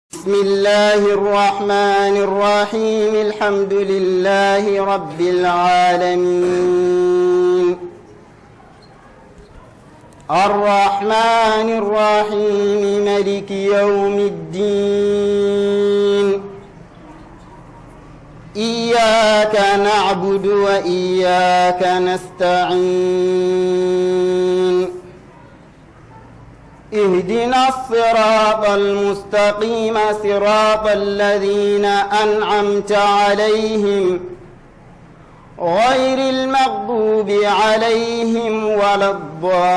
بسم الله الرحمن الرحيم الحمد لله رب العالمين الرحمن الرحيم ملك يوم الدين إياك نعبد وإياك نستعين اهدنا الصراط المستقيم صراط الذين أنعمت عليهم غير المغضوب عليهم ولا الضالين.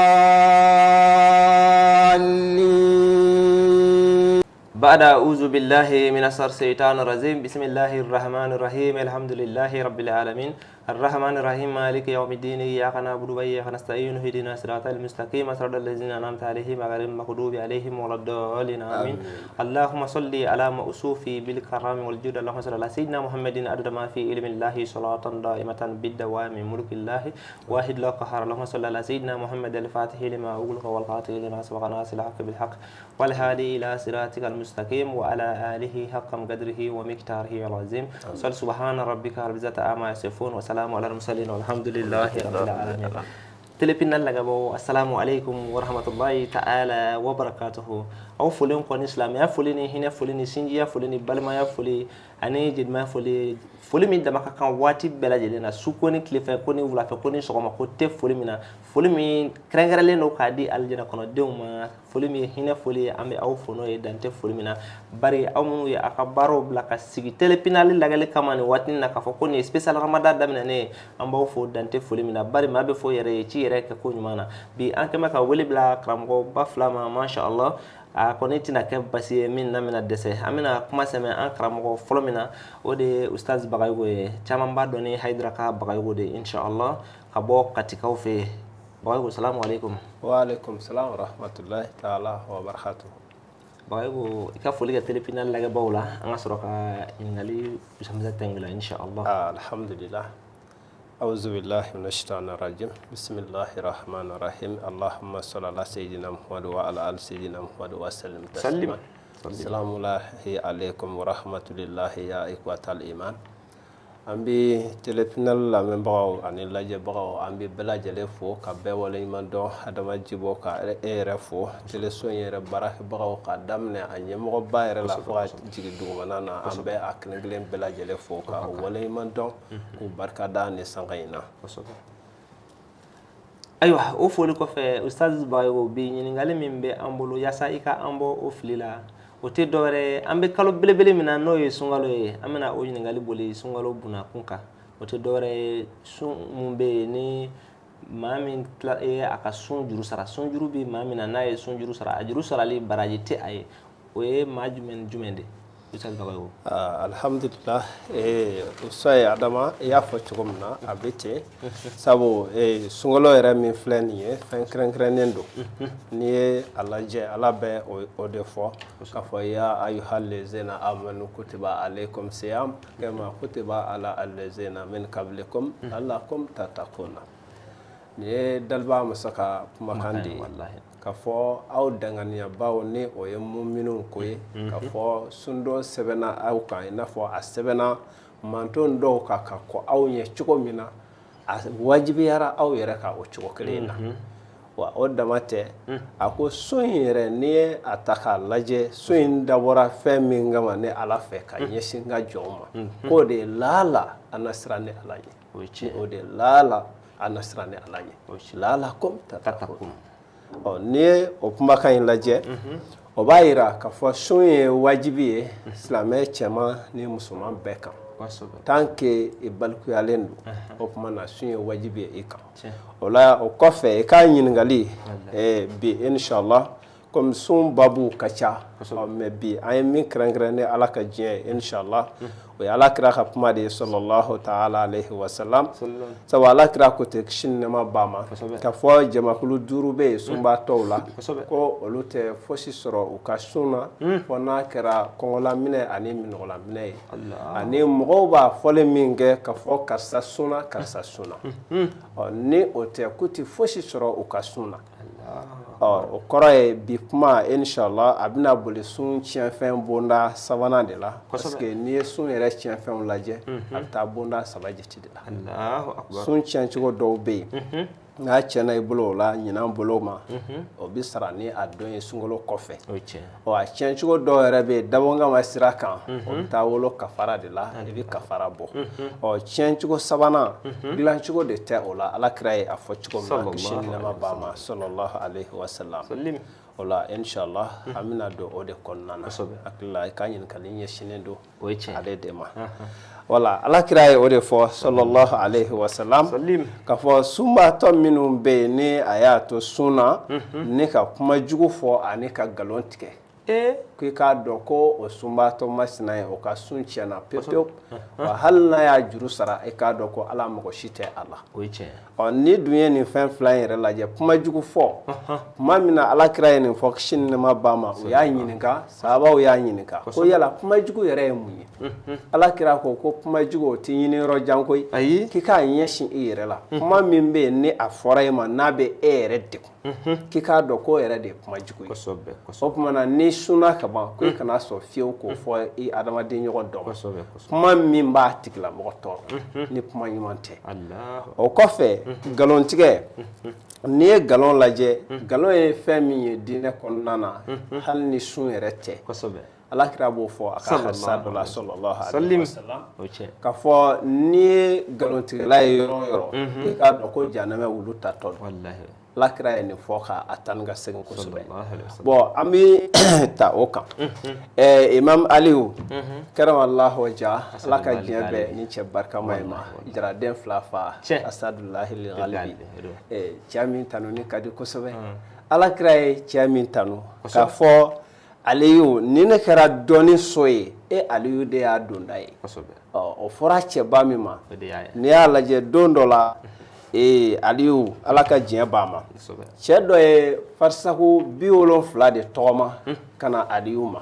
بعد أعوذ بالله من الشيطان الرجيم، بسم الله الرحمن الرحيم، الحمد لله رب العالمين الرحمن الرحيم مالك يوم الدين إياك نعبد وإياك نستعين اهدنا الصراط المستقيم صراط الذين أنعمت عليهم غير المغضوب عليهم ولا الضالين آمين. اللهم صل على موصوف بالكرم والجود، اللهم صل على سيدنا محمد عدد ما في علم الله صلاة دائمة بالدوام ملك الله واحد لا قهر. اللهم صل على سيدنا محمد الفاتح لما أغلق والقاتل لما سبق ناصر الحق بالحق والهادي إلى صراطك المستقيم وعلى آله حق قدره ومقداره العظيم. صل سبحان ربك رب العزة عما يصفون وسلام على المرسلين والحمد لله رب العالمين. Télé Pinal lagɛbagaw, assalamu alaikum warahmatullahi ta'ala wa barakatuhu. Aw folen kɔni, silamɛya foli ni hinɛ foli ni sinjiya foli ni balimaya foli ani jelimaya foli, foli min dama ka kan waati bɛɛ lajɛlen na, su ko ni tilefɛ ko ni wulafɛ ko ni sɔgɔma ko tɛ foli min na, foli min kɛrɛnkɛrɛnlen don k'a di alijana kɔnɔdenw ma, foli min ye hinɛ foli ye, an bɛ aw fo n'o ye, dan tɛ foli min na. Bari aw minnu ye aw ka baaraw bila ka sigi Télé Pinal lagɛli kama nin waati na, k'a fɔ ko nin ye spécial Ramadan daminɛnen ye, an b'aw fo dan tɛ foli min na. Bari maa bɛ fɔ yɛrɛ ye ci yɛrɛ kɛ ko ɲuman na. Bi an kɛn bɛ ka wele bila karamɔgɔba fila ma, masha Allah, a kɔni tɛna kɛ basi ye min na bɛna dɛsɛ. An bɛna kuma sɛmɛ an karamɔgɔ fɔlɔ min na, o de ye Ustaz Bagayogo ye. Caman b'a dɔn ni Hayidara ka Bagayogo de ye, inshallah, ka bɔ Katikaw fɛ yen. Bagayogo, salamu alaikum. Wa alaikum salam wa rahmatullahi ta'ala wa barakatuh. Bagayogo, i ka foli kɛ Télé Pinal lajɛbaaw la, an ka sɔrɔ ka ɲininkali misɛnmisɛn tɛngu la, inshallah. Alhamdulillah. أعوذ بالله من الشيطان الرجيم، بسم الله الرحمن الرحيم، اللهم صل على سيدنا محمد وعلى آل سيدنا محمد وسلم تسليما. سلام الله عليكم ورحمة الله يا إخوة الإيمان. An bɛ Télé Pinal lamɛnbagaw ani lajɛbagaw, an bɛ bɛɛ lajɛlen fo ka bɛɛ waleɲuman dɔn. Adama Jibo, ka e yɛrɛ fo, teleso in yɛrɛ baarakɛbagaw, ka daminɛ a ɲɛmɔgɔba yɛrɛ la fo ka jigin dugumana na, an bɛ a kelen kelen bɛɛ lajɛlen fo ka waleɲuman dɔn k'u barika da ni sanga in na. Ayiwa, o foli kɔfɛ, Ustaz Bagayogo, bi ɲininkali min bɛ an bolo yaasa i ka an bɔ o fili la, o tɛ dɔwɛrɛ ye, an bɛ kalo belebele min na, n'o ye sunkalo ye, an bɛna o ɲininkali boli sunkalo bunakun kan. O tɛ dɔwɛrɛ ye, sun mun bɛ yen ni maa min ye a ka sun juru sara, sun juru bɛ maa min na, n'a ye sun juru sara, a juru sarali baraji tɛ a ye, o ye maa jumɛn ni jumɛn de, Ustaz Bagayogo? Alhamdulillah, Ustaz Adama, i y'a fɔ cogo min na, a bɛ ten, sabu sunkalo yɛrɛ min filɛ nin ye, fɛn kɛrɛnkɛrɛnnen don. N'i ye a lajɛ, Ala bɛ o de fɔ k'a fɔ ya ayyuhal lezina amanu kutiba alaykum siyam kama kutiba ala allazina min qablikum la'allakum tattaquna. Nin ye daliba masa ka kumakan de ye k'a fɔ aw danganiyabaw, ni o ye muminw ko ye, k'a fɔ sundon sɛbɛnna aw kan i n'a fɔ a sɛbɛnna manton dɔw kan ka kɔ aw ɲɛ cogo min na, a wajibiyara aw yɛrɛ kan o cogo kelen in na. Wa o dama tɛ, a ko sun in yɛrɛ, n'i ye a ta k'a lajɛ, sun in dabɔra fɛn min kama ne Ala fɛ ka ɲɛsin n ka jɔnw ma, k'o de ye laala an na siran ne Ala ɲɛ, o de ye laala an na siran ne Ala ɲɛ, laala kom tatakun. Ɔ, n'i ye o kumakan in lajɛ, o b'a yira k'a fɔ sun ye wajibi ye silamɛ cɛman ni musoman bɛɛ kan. Tant que i balikuyalen don, o tuma na sun ye wajibi ye i kan. O la, o kɔfɛ, i k'a ɲininkali bi, inshallah, comme sun babu ka ca, mais bi an ye min kɛrɛnkɛrɛn ni Ala ka diɲɛ ye, inshallah, o ye Ala kira ka kuma de ye, sallallahu ta'ala alayhi wa sallam. Sabu Ala kira ko ten, kisi ni nɛɛma b'a ma, k'a fɔ jamakulu duuru bɛ yen sunbaatɔw la, ko olu tɛ fosi sɔrɔ u ka sun na fo n'a kɛra kɔngɔlaminɛ ani minɔgɔlaminɛ ye, ani mɔgɔw b'a fɔli min kɛ k'a fɔ karisa sunna, karisa sunna. Ɔ, ni o tɛ, k'u tɛ fosi sɔrɔ u ka sun na. O kɔrɔ ye bi kuma inshallah a bɛna boli sun tiɲɛfɛn bonda sabanan de la, parce que n'i ye sun yɛrɛ tiɲɛfɛnw lajɛ, a bɛ taa bonda saba jate de la. Allahu akbar. Sun tiɲɛcogo dɔw bɛ yen, n'a tiɲɛna i bolo o la ɲinan bolo ma, o bɛ sara ni a don ye sunkalo kɔfɛ. Ɔ a tiɲɛcogo dɔw yɛrɛ bɛ yen dabɔnkama sira kan, o bɛ taa wolo kafara de la, i bɛ kafara bɔ. Ɔ tiɲɛcogo sabanan, dilancogo de tɛ o la, Ala kira ye a fɔ cogo min na, kisi ni nɛɛma b'a ma, sallallahu alayhi wa sallam. O la inshallah an bɛna don o de kɔnɔna na. Hakili la i ka ɲininkali ɲɛsinnen don ale de ma. Wala Ala kira ye o de fɔ sallallahu alayhi wa sallam, k'a fɔ sunbaatɔ minnu bɛ yen ni a y'a to sun na ni ka kuma jugu fɔ ani ka nkalon tigɛ, k'i k'a dɔn ko o sunbaatɔ masina ye, o ka sun tiɲɛna pewu pewu. Wa hali n'a y'a juru sara, i k'a dɔn ko Ala mɔgɔ si tɛ a la. Ɔ ni dun ye nin fɛn fila in yɛrɛ lajɛ, kuma jugu fɔ, tuma min na Ala kira ye nin fɔ kisi ni nɛɛma b'a ma, u y'a ɲininka, sahabaw y'a ɲininka ko yala kuma jugu yɛrɛ ye mun ye? Ala kira ko ko kuma jugu o tɛ ɲini yɔrɔ jan koyi, k'i k'a ɲɛsin i yɛrɛ la. Kuma min bɛ yen ni a fɔra e ma n'a bɛ e yɛrɛ degun, k'i k'a dɔn k'o yɛrɛ de ye kuma jugu ye. O tuma na n'i sunna ka ban, ko i kana sɔn fiyewu k'o fɔ i adamaden ɲɔgɔn dɔ ma, kuma min b'a tigilamɔgɔ tɔɔrɔ, ni kuma ɲuman tɛ. O kɔfɛ, nkalontigɛ, n'i ye nkalon lajɛ, nkalon ye fɛn min ye diinɛ kɔnɔna na, hali ni sun yɛrɛ tɛ, Ala kira b'o fɔ a ka hadisa dɔ la sallallahu alayhi wa sallam, k'a fɔ n'i ye nkalontigɛla ye yɔrɔ o yɔrɔ, i k'a dɔn ko jahanamɛ wulu tatɔ don. Ala kira ye nin fɔ k'a taa ni ka segin kosɛbɛ. Bon, an bɛ ta o kan. Imam Aliyu karamallahu wajha, Ala ka diɲɛ bɛɛ ni cɛ barikama ye ma, jaraden fila fa, asadulahi ghalibi, cɛ min tanuni ka di kosɛbɛ. Ala kira ye cɛ min tanu k'a fɔ Aliyu, ni ne kɛra dɔnni so ye, e Aliyu de y'a donda ye. Ɔ o fɔra cɛba min ma, n'i y'a lajɛ don dɔ la, Aliyu, Ala ka diɲɛ b'a ma, cɛ dɔ ye farisaku 70 de tɔgɔma ka na Aliyu ma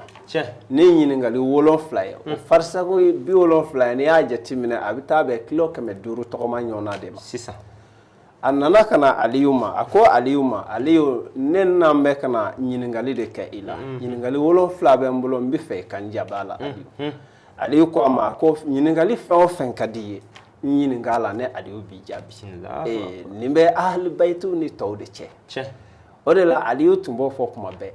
ni ɲininkali 7 ye. O farisaku 70, n'i y'a jateminɛ, a bɛ taa bɛn kilo 500 tɔgɔma ɲɔgɔnna de ma. Sisan a nana ka na Aliyu ma, a ko Aliyu ma: Aliyu, ne n'an bɛ ka na ɲininkali de kɛ i la, ɲininkali 7 bɛ n bolo, n bɛ fɛ i ka n jaabi a la. Aliyu, Aliyu ko a ma ko ɲininkali fɛn o fɛn ka di i ye, n ɲininka a la, ne Aliyu b'i jaabi. Nin bɛ ahli bayitiw ni tɔw de cɛ. O de la Aliyu tun b'o fɔ kuma bɛɛ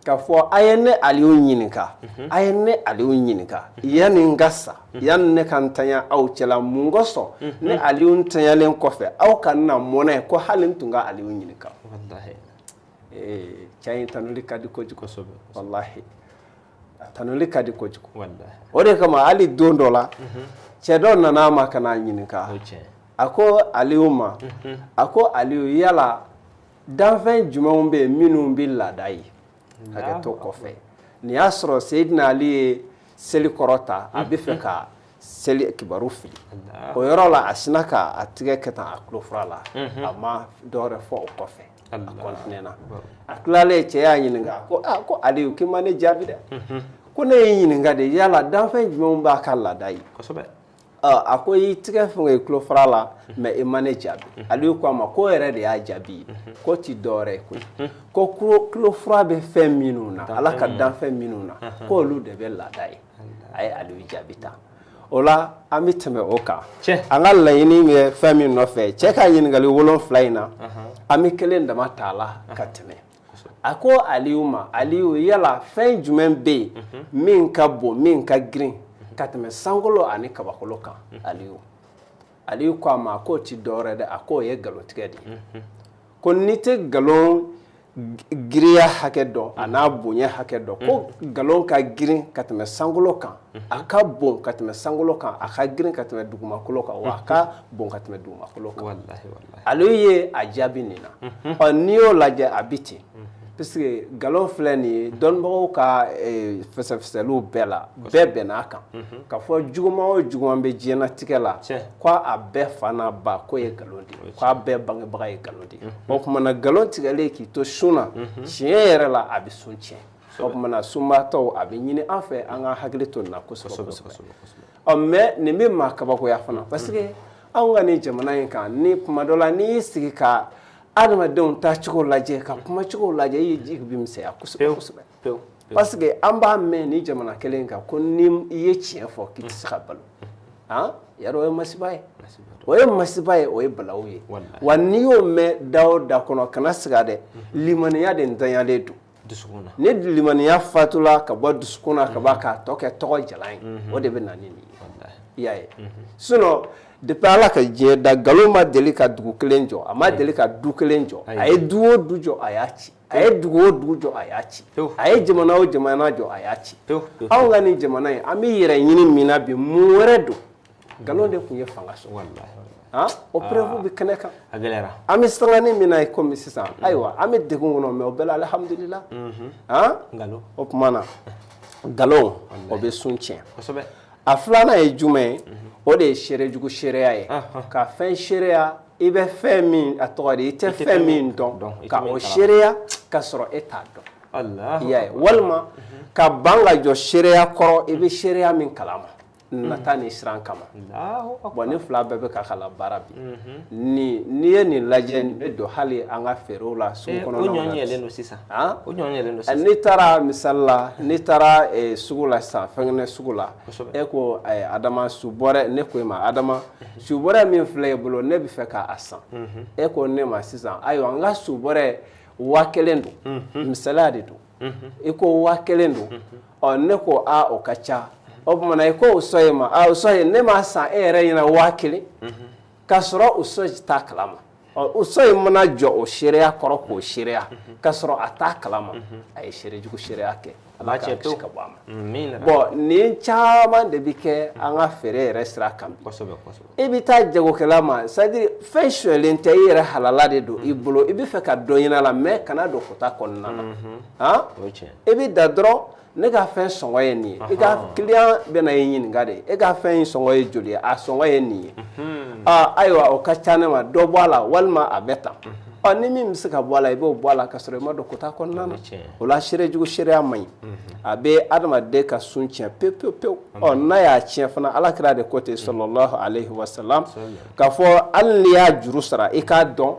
k'a fɔ a ye ne Aliyu ɲininka, a ye ne Aliyu ɲininka yanni n ka sa, yanni ne ka n tanya aw cɛla. Mun kosɔn ne Aliyu ntanyalen kɔfɛ, aw ka na mɔnɛ ko hali n tun ka Aliyu ɲininka? Cɛ in tanuli ka di kojugu, walahi a tanuli ka di kojugu. O de kama hali don dɔ la, cɛ dɔ nana a ma ka n'a ɲininka. A ko Aliyu ma, a ko Aliyu, yala danfɛn jumɛnw bɛ yen minnu bɛ laada ye hakɛto kɔfɛ? Nin y'a sɔrɔ Seyidina Ali ye seli kɔrɔta, a bɛ fɛ ka seli kibaru fili. O yɔrɔ la, a sinna ka a tigɛ kɛ tan a tulofura la, a ma dɔwɛrɛ fɔ o kɔfɛ, a kɔntinɛna. A tilalen, cɛ y'a ɲininka ko aa, ko Aliyu, k'i ma ne jaabi dɛ, ko ne y'i ɲininka de, yala danfɛn jumɛnw b'a ka laada ye? A ko i tigɛ fɛn i tulofara la, mais i ma ne jaabi. Aliyu ko a ma k'o yɛrɛ de y'a jaabi ye, k'o ti dɔwɛrɛ ye koyi, ko tulofura bɛ fɛn minnu na, Ala ka danfɛn minnu na, k'olu de bɛ laada ye. A ye Aliyu jaabi tan. O la an bɛ tɛmɛ o kan. An ka laɲini bɛ fɛn min nɔfɛ, cɛ ka ɲininkali 7 in na, an bɛ kelen dama t'a la ka tɛmɛ. A ko Aliyu ma: Aliyu, yala fɛn jumɛn bɛ yen min ka bon, min ka girin ka tɛmɛ sankolo ani kabakolo kan? Aliyu, Aliyu ko a ma k'o ti dɔwɛrɛ dɛ, a k'o ye nkalontigɛ de ye, ko n'i tɛ nkalon girinya hakɛ dɔn a n'a bonya hakɛ dɔn, ko nkalon ka girin ka tɛmɛ sankolo kan, a ka bon ka tɛmɛ sankolo kan, a ka girin ka tɛmɛ dugumakolo kan, wa a ka bon ka tɛmɛ dugumakolo kan. Aliyu ye a jaabi nin na. Ɔ n'i y'o lajɛ, a bi ten, puisque nkalon filɛ nin ye, dɔnnibagaw ka fɛsɛfɛsɛliw bɛɛ la, bɛɛ bɛnn'a kan k'a fɔ juguman o juguman bɛ diɲɛlatigɛ la, ko a bɛɛ fa n'a ba k'o ye nkalon de ye, k'a bɛɛ bangebaga ye nkalon de ye. O tuma na nkalon tigɛlen k'i to sun na, tiɲɛ yɛrɛ la, a bɛ sun tiɲɛ. O tuma na sunbaatɔw, a bɛ ɲini an fɛ an ka hakili to nin na kosɛbɛ kosɛbɛ. Ɔ mais nin bɛ maa kabakoya fana, parce que anw ka nin jamana in kan, ni kuma dɔ la n'i y'i sigi ka adamadenw taacogo lajɛ ka kumacogo lajɛ, i ye jigi bɛ misɛnya kosɛbɛ kosɛbɛ. Parce que an b'a mɛn ni jamana kelen kan ko ni i ye tiɲɛ fɔ k'i tɛ se ka balo. Han, yarɔ, o ye masiba ye, o ye masiba ye, o ye balawu ye. Wa n'i y'o mɛn da o da kɔnɔ, kana siga dɛ, limaniya de ntanyalen don. Ni limaniya fatula ka bɔ dusukun na ka ban k'a tɔ kɛ tɔgɔ jalan ye, o de bɛ na ni nin ye. I y'a ye, sinon depuis Ala ka diɲɛ da, nkalon ma deli ka dugu kelen jɔ, a ma deli ka du kelen jɔ. A ye du o du jɔ, a y'a ci. A ye dugu o dugu jɔ, a y'a ci. A ye jamana o jamana jɔ, a y'a ci. Anw ka nin jamana in, an bɛ yɛrɛ ɲini min na bi, mun wɛrɛ don? Nkalon de tun ye fanga sɔrɔ. O preuve bɛ kɛnɛ kan. A gɛlɛyara. An bɛ sangani min na i komi sisan, ayiwa, an bɛ degun kɔnɔ, mais o bɛɛ la, alihamudulila. O tuma na, nkalon, o bɛ sun tiɲɛ. A filanan ye jumɛn ye? O de ye seerejugu seereya ye, ka fɛn seereya i bɛ fɛn min, a tɔgɔ di, i tɛ fɛn min dɔn, ka o seereya ka sɔrɔ e t'a dɔn. I y'a ye, walima ka ban ka jɔ seereya kɔrɔ i bɛ seereya min kalama, nata ni siran kama. Bon, ni fila bɛɛ bɛ ka ka labaara bi. Ni n'i ye nin lajɛ, nin bɛ don hali an ka feerew la, sugu kɔnɔnaw la. O ɲɔgɔn yɛlɛlen don sisan. O ɲɔgɔn yɛlɛlen don sisan. N'i taara, misali la, n'i taara sugu la sisan, fɛnkɛnɛ sugu la, e ko Adama, subɔrɛ, ne ko e ma, Adama, subɔrɛ min filɛ e bolo, ne bɛ fɛ k'a san. E ko ne ma sisan, ayiwa, n ka subɔrɛ 1000 don, misaliya de don. I ko 1000 don. Ɔ, ne ko aa, o ka ca. O tuma na, i ko o sɔ ye ma, aa, o sɔ ye, ne m'a san e yɛrɛ ɲɛna 1000, k'a sɔrɔ o sɔ t'a kalama. Ɔ, o sɔ in mana jɔ o seereya kɔrɔ k'o seereya k'a sɔrɔ a t'a kalama, a ye seerejugu seereya kɛ. Ala k'a kisi ka bɔ a ma. Bon, nin caman de bɛ kɛ an ka feere yɛrɛ sira kan bi. E bɛ taa jagokɛla ma, c'est à dire fɛn sonyɛlen tɛ, i yɛrɛ halala de don i bolo, i bɛ fɛ ka dɔ ɲini a la, mais kana don kota kɔnɔna na. Han, i bɛ da dɔrɔn, ne ka fɛn sɔngɔ ye nin ye. I ka client bɛna i ɲininka de, e ka fɛn in sɔngɔ ye joli ye? A sɔngɔ ye nin ye. Aa, ayiwa, o ka ca ne ma, dɔ bɔ a la, walima a bɛ tan. Ɔ, ni min bɛ se ka bɔ a la, i b'o bɔ a la, ka sɔrɔ i ma don kota kɔnɔna na. O la, seerejugu seereya man ɲi, a bɛ adamaden ka sun tiɲɛ pewu pewu pewu. Ɔ, n'a y'a tiɲɛ fana, Ala kira de ko ten, sallallahu alayhi wa sallam, k'a fɔ hali n'i y'a juru sara, i k'a dɔn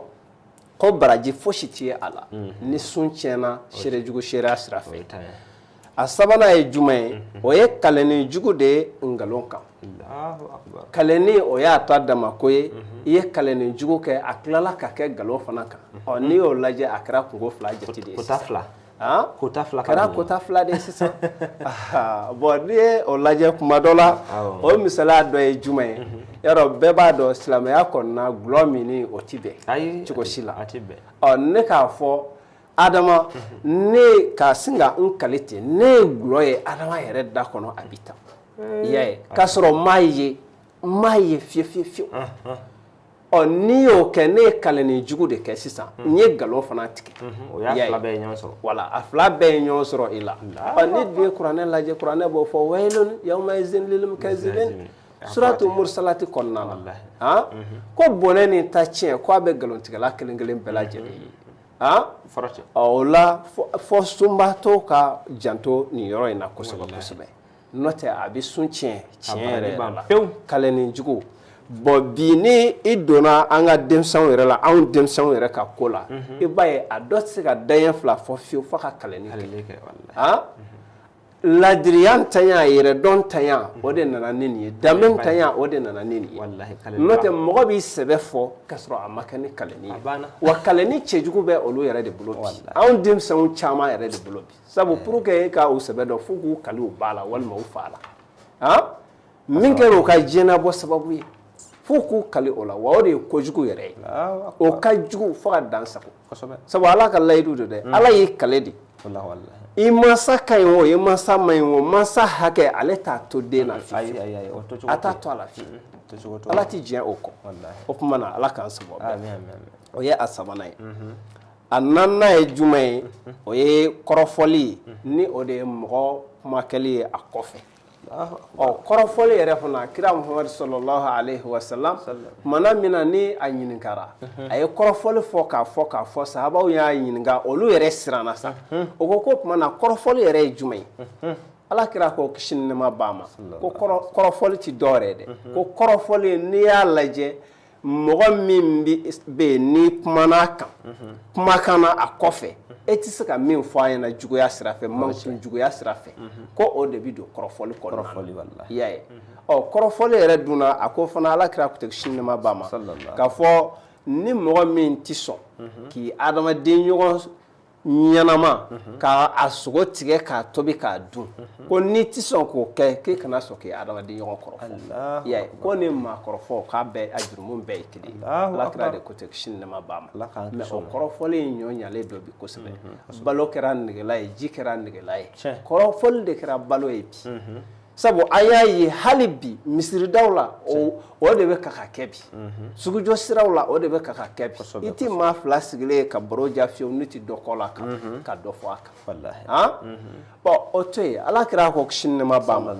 ko baraji fosi t'i ye a la ni sun tiɲɛna seerejugu seereya sira fɛ. A sabanan ye jumɛn ye? O ye kalenni jugu de ye nkalon kan. Kalenni, o y'a ta dama ko ye. I ye kalenni jugu kɛ, a tilala ka kɛ nkalon fana kan. Ɔ, n'i y'o lajɛ, a kɛra kunko fila jate de ye. Kota fila. Kota fila. Kɛra kota fila de ye sisan. Bon, n'i ye o lajɛ kuma dɔ la, o misaliya dɔ ye jumɛn ye? Yarɔ, bɛɛ b'a dɔn silamɛya kɔnɔna, gulɔ minni, o ti bɛn cogo si la. Ɔ, ne k'a fɔ Adama, ne ka sin ka n kali ten, ne ye gulɔ ye Adama yɛrɛ da kɔnɔ, a bɛ tan, i y'a ye, k'a sɔrɔ n m'a ye, n m'a ye fiye fiye fiyewu. Ɔ, n'i y'o kɛ, ne ye kalenni jugu de kɛ sisan, n ye nkalon fana tigɛ. O y'a fila bɛɛ ye ɲɔgɔn sɔrɔ. Wala, a fila bɛɛ ye ɲɔgɔn sɔrɔ i la. Ɔ, ni dun ye kuranɛ lajɛ, kuranɛ b'o fɔ, waylun yawmaizin lil mukazibin, suratu mursalati kɔnɔna na, han, ko bɔnɛ ni ta tiɲɛ, ko a bɛ nkalontigɛla kelen kelen bɛɛ lajɛlen ye. O la, fo sunbaatɔ ka janto nin yɔrɔ in na kosɛbɛ kosɛbɛ, n'o tɛ a bɛ sun tiɲɛ tiɲɛ yɛrɛ la, pewu. Kalenni jugu. Bon, bi ni i donna an ka denmisɛnw yɛrɛ la, anw denmisɛnw yɛrɛ ka ko la, i b'a ye a dɔ tɛ se ka daɲɛ fila fɔ fiyewu fo ka kalenni kɛ. Ladiriya ntanya, yɛrɛdɔn ntanya, o de nana ni nin ye. Danbe ntanya, o de nana ni nin ye. N'o tɛ, mɔgɔ b'i sɛbɛ fɔ ka sɔrɔ a ma kɛ ni kalenni ye. Wa kalenni cɛjugu bɛ olu yɛrɛ de bolo bi, anw denmisɛnw caman yɛrɛ de bolo bi. Sabu pour que e ka u sɛbɛ dɔn, f'u k'u kali u ba la walima u fa la, min kɛra u ka diɲɛnabɔ sababu ye, f'u k'u kali o la. Wa o de ye kojugu yɛrɛ ye, o ka jugu fo ka dan sago. Sabu Ala ka layidu don dɛ, Ala y'i kale de. I mansa ka ɲi o, i mansa man ɲi o, mansa hakɛ, ale t'a to den na fiyewu, a t'a to a la fiyewu, Ala tɛ diɲɛ o kɔ. O tuma na, Ala k'an sababu. O ye a sabanan ye. A naaninan ye jumɛn ye? O ye kɔrɔfɔli ye, ni o de ye mɔgɔ kumakɛli ye a kɔfɛ. Ɔ, kɔrɔfɔli yɛrɛ fana, kira Muhamadu sallallahu alaihi wasallam, tumana min na ni a ɲininkara, a ye kɔrɔfɔli fɔ k'a fɔ k'a fɔ, sahabaw y'a ɲininka, olu yɛrɛ siranna sa. O ko ko tuma na, kɔrɔfɔli yɛrɛ ye jumɛn ye? Ala kira ko, kisi ni nɛɛma b'a ma, ko kɔrɔfɔli tɛ dɔwɛrɛ ye dɛ, ko kɔrɔfɔli, n'i y'a lajɛ Mɔgɔ min bɛ yen n'i kumana a kan kumakan na a kɔfɛ, e tɛ se ka min fɔ a ɲɛna juguya sira fɛ, mankutun juguya sira fɛ, ko o de bɛ don kɔrɔfɔli kɔnɔna na. I y'a ye, ɔ, kɔrɔfɔli yɛrɛ dunna, a ko fana, Ala kira ko ten, kisi ni nɛɛma b'a ma, k'a fɔ ni mɔgɔ min tɛ sɔn k'i adamaden ɲɔgɔn ɲɛnama ka a sogo tigɛ k'a tobi k'a dun, ko n'i tɛ sɔn k'o kɛ, k'e kana sɔn k'i adamaden ɲɔgɔn kɔrɔfɔ. I y'a ye, ko ni maa kɔrɔfɔ k'a bɛɛ a jurumu bɛɛ ye kelen ye. Ala kira de ko ten, kisi ni nɛɛma b'a ma. Mais o kɔrɔfɔli in ɲɔ ɲalen dɔ bi kosɛbɛ. Balo kɛra negela ye, ji kɛra negela ye, kɔrɔfɔli de kɛra balo ye bi. Sabu a y'a ye hali bi misiridaw la, o de bɛ ka ka kɛ bi, sugujɔ siraw la, o de bɛ ka ka kɛ bi. I tɛ maa fila sigilen ye ka baro ja fiyewu n'u tɛ dɔ kɔ la kan ka dɔ fɔ a kan. Han, bon, o to yen, Ala kira ko, kisi ni nɛɛma b'a ma,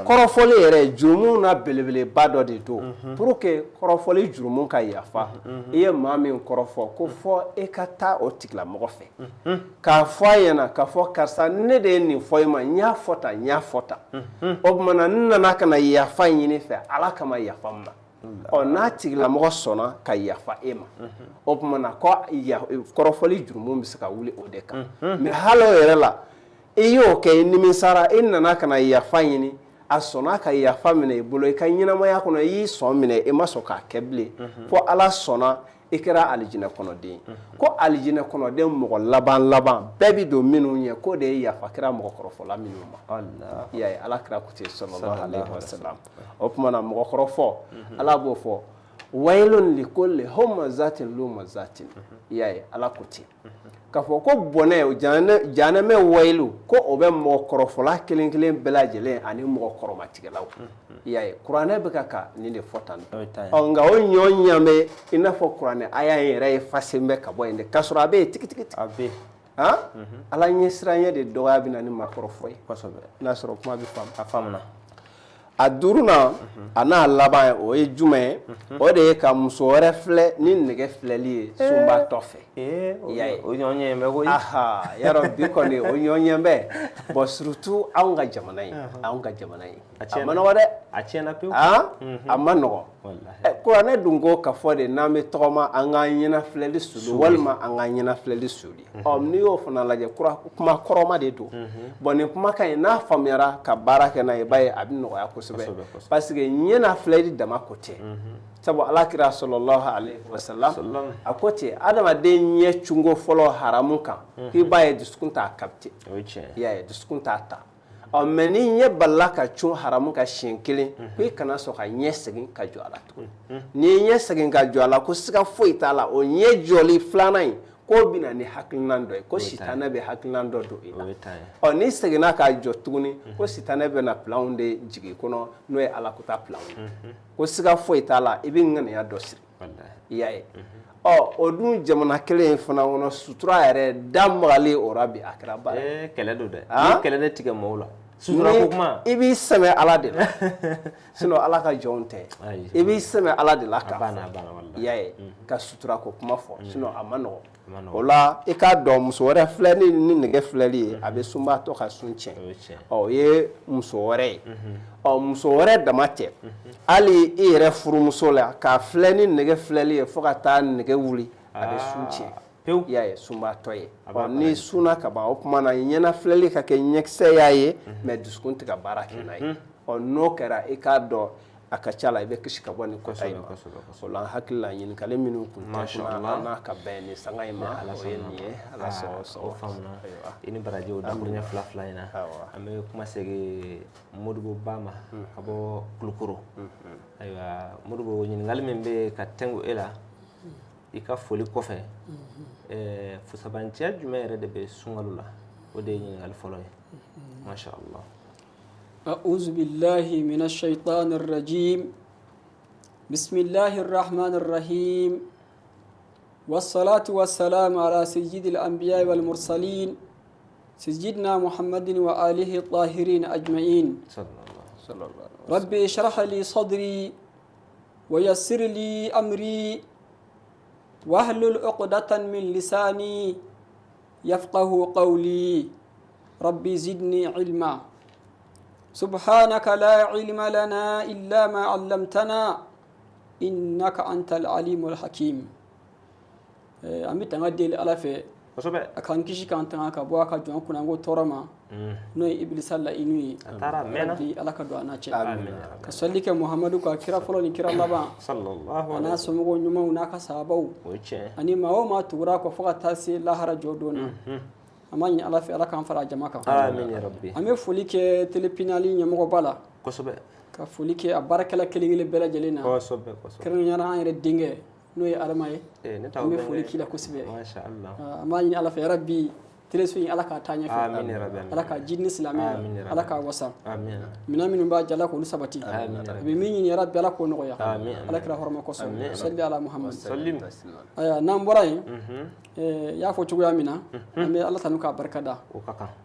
kɔrɔfɔli yɛrɛ jurumu na belebeleba dɔ de don. Pour que kɔrɔfɔli jurumu ka yafa, i ye maa min kɔrɔfɔ, ko fɔ e ka taa o tigilamɔgɔ fɛ k'a fɔ a ɲɛna k'a fɔ: "Karisa, ne de ye nin fɔ i ma, n y'a fɔ tan, n y'a fɔ tan, o tuma na n nana ka na yafa ɲini fɛ Ala kama, yafa n ma." Ɔ, n'a tigilamɔgɔ sɔnna ka yafa e ma, o tuma na ko kɔrɔfɔli jurumu bɛ se ka wuli o de kan. Mais hali o yɛrɛ la, i y'o kɛ, i nimisara, i nana ka na yafa ɲini, a sɔnna ka yafa minɛ i bolo, i ka ɲɛnamaya kɔnɔ i y'i sɔn minɛ, i ma sɔn k'a kɛ bilen, fo Ala sɔnna i kɛra alijinɛ kɔnɔden. Ko alijinɛ kɔnɔden mɔgɔ laban laban bɛɛ bɛ don minnu ɲɛ, k'o de ye yafa kɛra mɔgɔ kɔrɔfɔla minnu ma. I y'a ye, Ala kira ko ten, sallallahu alaihi wasallam. O tuma na mɔgɔ kɔrɔfɔ, Ala b'o fɔ: waylun likulli humazatin lumazatin. I y'a ye, Ala ko ten k'a fɔ ko bɔnɛ, janɛmɛ wayilu, ko o bɛ mɔgɔ kɔrɔfɔla kelen kelen bɛɛ lajɛlen ani mɔgɔ kɔrɔmatigɛlaw. I y'a ye, kuranɛ bɛ ka nin de fɔ tan. Ɔ, nka o ɲɔ ɲamɛ i n'a fɔ kuranɛ aya in yɛrɛ ye fasen bɛ ka bɔ yen de, k'a sɔrɔ a bɛ yen tigitigi. A bɛ Han, Ala ɲɛsiranɲɛ de dɔgɔya bɛ na ni makɔrɔfɔ ye. N'a sɔrɔ kuma bɛ faamu. A faamuna. A duurunan a n'a laban ye, o ye jumɛn ye? O de ye ka muso wɛrɛ filɛ ni nɛgɛ filɛli ye sunbaatɔ fɛ. I y'a ye, o ɲɔ ɲɛ bɛ koyi. Aha, yarɔ bi kɔni o ɲɔ ɲɛ bɛ. Bon, surtout anw ka jamana in, anw ka jamana in, a ma nɔgɔ dɛ. A tiɲɛna pewu. A ma nɔgɔ. Kuranɛ dun ko ka fɔ de n'an bɛ tɔgɔma, an k'an ɲɛna filɛli suli walima an k'an ɲɛna filɛli suli. Ɔ, n'i y'o fana lajɛ, kuma kɔrɔma de don. Bon, nin kumakan in, n'a faamuyara ka baara kɛ n'a ye, i b'a ye a bɛ nɔgɔya kosɛbɛ, parce que ɲɛna filɛli dama ko tɛ. Sabu Ala kira sallallahu alaihi wasallam a ko ten: adamaden ɲɛ cungo fɔlɔ haramu kan, k'i b'a ye dusukun t'a capter. I y'a ye, dusukun t'a ta. Ɔ, mais ni ɲɛ balila ka cun haramu ka siɲɛ kelen, ko i kana sɔn ka ɲɛ segin ka jɔ a la tuguni. N'i ye ɲɛ segin ka jɔ a la, ko siga foyi t'a la, o ɲɛ jɔli filanan in, k'o bɛ na ni hakilinan dɔ ye, ko sitanɛ bɛ hakilinan dɔ don i la. Ɔ, n'i seginna k'a jɔ tuguni, ko sitanɛ bɛ na planw de jigin i kɔnɔ, n'o ye alakota planw ye, ko siga foyi t'a la, i bɛ ŋaniya dɔ siri. I y'a ye, ɔ, o dun jamana kelen in fana kɔnɔ, sutura yɛrɛ da magali o la bi, a kɛra baara ye. Kɛlɛ don dɛ, i ye kɛlɛ de tigɛ mɔgɔw la, sutura ko kuma. I b'i sɛmɛ Ala de la, sinon Ala ka jɔnw tɛ. I b'i sɛmɛ Ala de la k'a fɔ, i y'a ye, ka sutura ko kuma fɔ, sinon a ma nɔgɔn. O la, i k'a dɔn muso wɛrɛ filɛli ni nɛgɛ filɛli ye, a bɛ sunbaatɔ ka sun tiɲɛ. Ɔ, o ye muso wɛrɛ ye. Ɔ, muso wɛrɛ dama tɛ, hali i yɛrɛ furumuso la, k'a filɛ ni nɛgɛ filɛli ye fo ka taa nɛgɛ wuli, a bɛ sun tiɲɛ pewu. I y'a ye, sunbaatɔ ye. Ɔ, n'i sunna ka ban, o tuma na ɲɛna filɛli ka kɛ ɲɛkisɛ y'a ye, mais dusukun tɛ ka baara kɛ n'a ye. Ɔ, n'o kɛra, i k'a dɔn a ka ca la i bɛ kisi ka bɔ nin kota in ma. O la, n hakili la ɲininkali minnu tun tɛ kunna an n'a ka bɛn nin sanga in ma, o ye nin ye. Ala sɔn sɔn. O faamuna. I ni baraji o dakuruɲɛ fila fila in na. An bɛ kuma segin Modibo Ba ma ka bɔ Kulukoro. Ayiwa Modibo, ɲininkali min bɛ ka tɛnku e la i ka foli kɔfɛ, fusabanciya jumɛn yɛrɛ de bɛ sunkalo la? O de ye ɲininkali fɔlɔ ye, masha Allah. أعوذ بالله من الشيطان الرجيم، بسم الله الرحمن الرحيم، والصلاة والسلام على سيد الأنبياء والمرسلين، سيدنا محمد وآله الطاهرين أجمعين. صلى الله. ربي اشرح لي صدري ويسر لي أمري واحلل عقدة من لساني يفقه قولي، ربي زدني علما. سبحانك لا علم لنا إلا ما علمتنا. إنك أنت العليم الحكيم. An bɛ tanga deli Ala fɛ a k'an kisi k'an tanga ka bɔ a ka jɔn kunnango tɔɔrɔ ma, n'o ye Ibilisa laɲini ye. Bi Ala ka don an n'a cɛ. Ka sɔli kɛ Muhamadu ka kira fɔlɔ ni kira laban, a n'a somɔgɔw ɲumanw n'a ka sahabaw, ani maa o maa tugura a kɔ fo ka taa se lahara jɔ don na. An b'a ɲini Ala fɛ, Ala k'an fara jama kan. An bɛ foli kɛ Télé Pinali ɲɛmɔgɔba la, ka foli kɛ a baarakɛla kelen kelen bɛɛ lajɛlen na, kɛrɛnkɛrɛnnenya la an yɛrɛ denkɛ n'o ye Adama ye. An bɛ foli k'i la kosɛbɛ. An b'a ɲini Ala fɛ, yarabi teleso in Ala k'a taa ɲɛfɛ, Ala k'a ji ni silamɛya, Ala k'a wasa. Minɛn minnu b'a jala k'olu sabati, a bɛ min ɲini yarabi Ala k'o nɔgɔya, Ala kira hɔrɔma kosɔn. Sali ala Muhammad. Ayiwa, n'an bɔra yen, i y'a fɔ cogoya min na, an bɛ Ala tanu k'a barika da.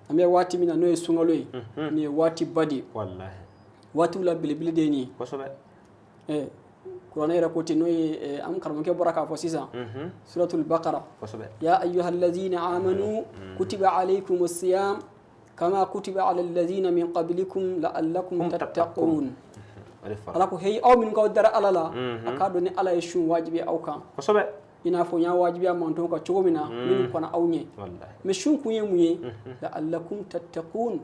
An bɛ waati min na, n'o ye sunkalo ye, nin ye waatiba de ye, waatiw la belebele de ye nin ye. Kuranɛ yɛrɛ ko ten, n'o ye an karamɔgɔkɛ bɔra k'a fɔ sisan, suratul Baqara, ya ayyuhallazina amanu kutiba alaykumus siyam kama kutiba alal ladzina min qablikum la'allakum tattaqun. Ala ko hey, aw minnu k'aw dara Ala la, a k'a dɔn ni Ala ye sun wajibi aw kan, i n'a fɔ n y'a wajibiya mantɔn kan cogo min na minnu kɔnna aw ɲɛ. Mais sun kun ye mun ye? La'allakum tattaqun,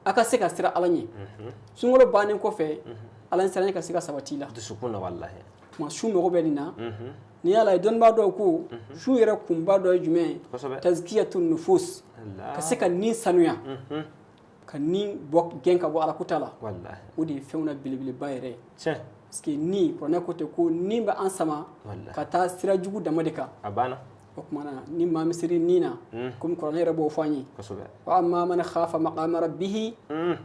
a ka se ka siran Ala ɲɛ. Sunkalo bannen kɔfɛ, Ala ɲɛsiranɲɛ ka se ka sabati la dusukun na. Walahi, tuma sun mago bɛ nin na. N'i y'a lajɛ, dɔnnibaa dɔw ko sun yɛrɛ kunba dɔ ye jumɛn ye? Tazkiyatu nufus, ka se ka ni sanuya, ka ni bɔ gɛn ka bɔ Ala kuta la. O de ye fɛnw na belebeleba yɛrɛ ye. Parce que ni kuranɛ ko ten ko ni bɛ an sama ka taa sira jugu dama de kan. A banna. O tuma na ni maa min seri ni na, komi kuranɛ yɛrɛ b'o fɔ an ye, wa amma man khafa maqama rabbihi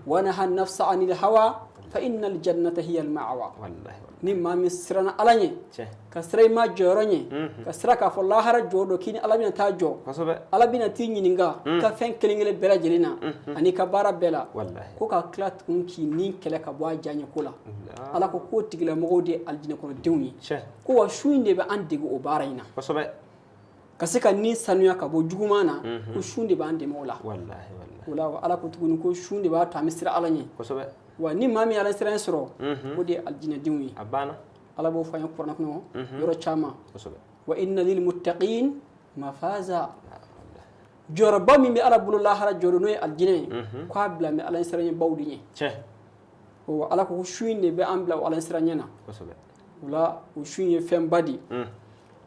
wa naha nafsa anil hawa fa innal jannata hiya al ma'wa. Ni maa min siranna Ala ɲɛ, ka sira i ma jɔyɔrɔ ɲɛ, ka sira k'a fɔ lahara jɔ dɔ k'i ni Ala bɛna taa jɔ, Ala bɛna t'i ɲininka ka fɛn kelen kelen bɛɛ lajɛlen na ani ka baara bɛɛ la, ko ka tila tuguni k'i ni kɛlɛ ka bɔ a diyaɲɛ ko la. Ala ko k'o tigilamɔgɔw de ye alijinɛ kɔnɔdenw ye. Ko wa su in de bɛ an dege o baara in na, ka se ka ni sanuya ka bɔ juguman na, ko sun de b'an dɛmɛ o la. O la Ala ko tuguni ko sun de b'a to an bɛ siran Ala ɲɛ. Wa ni maa min ye Ala siran sɔrɔ, o de ye alijinɛdenw ye. Ala b'o fɔ an ye kuranɛ kɔnɔ yɔrɔ caman. Wa inna lil muttaqin mafaza, jɔyɔrɔba min bɛ Ala bolo lahara jɔyɔrɔ n'o ye alijinɛ ye, k'a bila bɛ Ala ɲɛsiranɲɛbaw de ɲɛ. O Ala ko su in de bɛ an bila o Ala ɲɛsiranɲɛ na. O la o su in ye fɛnba de